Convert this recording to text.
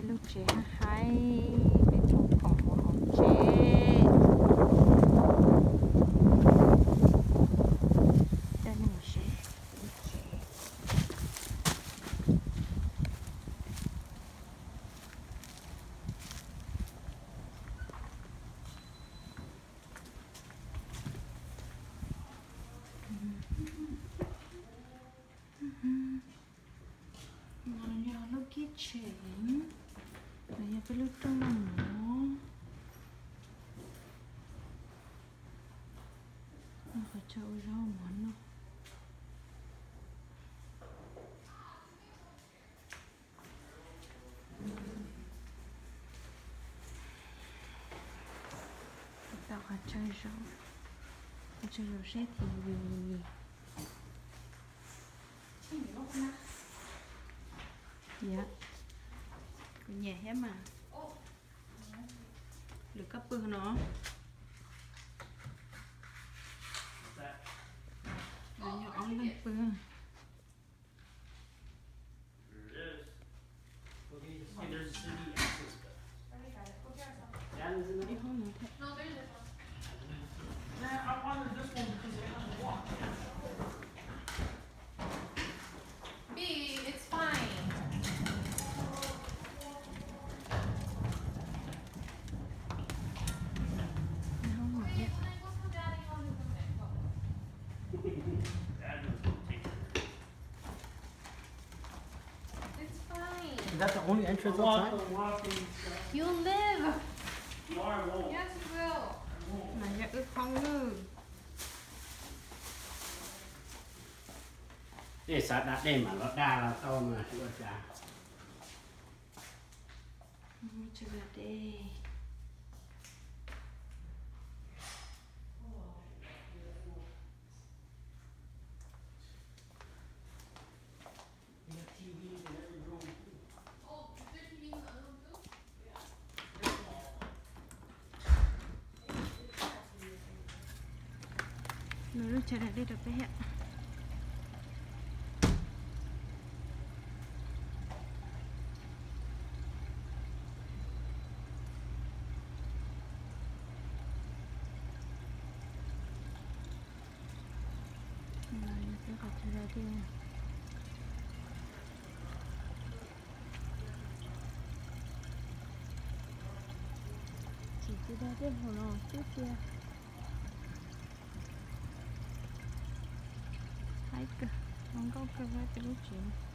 Lub tsev haib haib, peb tuaj khoom mus hauv tsev. Coj nej mus saib lub tsev. No yog lub kitchen, no yog peb lub rooj noj mov. Qhov chaw ua zaub mov noj. Tau qhov chaw zaum, qhov chaw zaum seb T V. Yog, kuv nyiam thiab mas. Lwm koj pw no. Yog ob leeg pw. Ib hoob no thiab. Ib hoob no thiab. Is that the only entrance outside? You'll live. Yes, you will. Mas yog wb phooj ywg. Tej xav da dej mam los da los tau mas ua cas. Tsis da dej. Lub chaw da dej rau peb thiab. Peb qhov chaw da dej. Tsis tsis da dej hauv los xwb tiag. Haib kawg, zoo nkauj kawg peb lub tsev.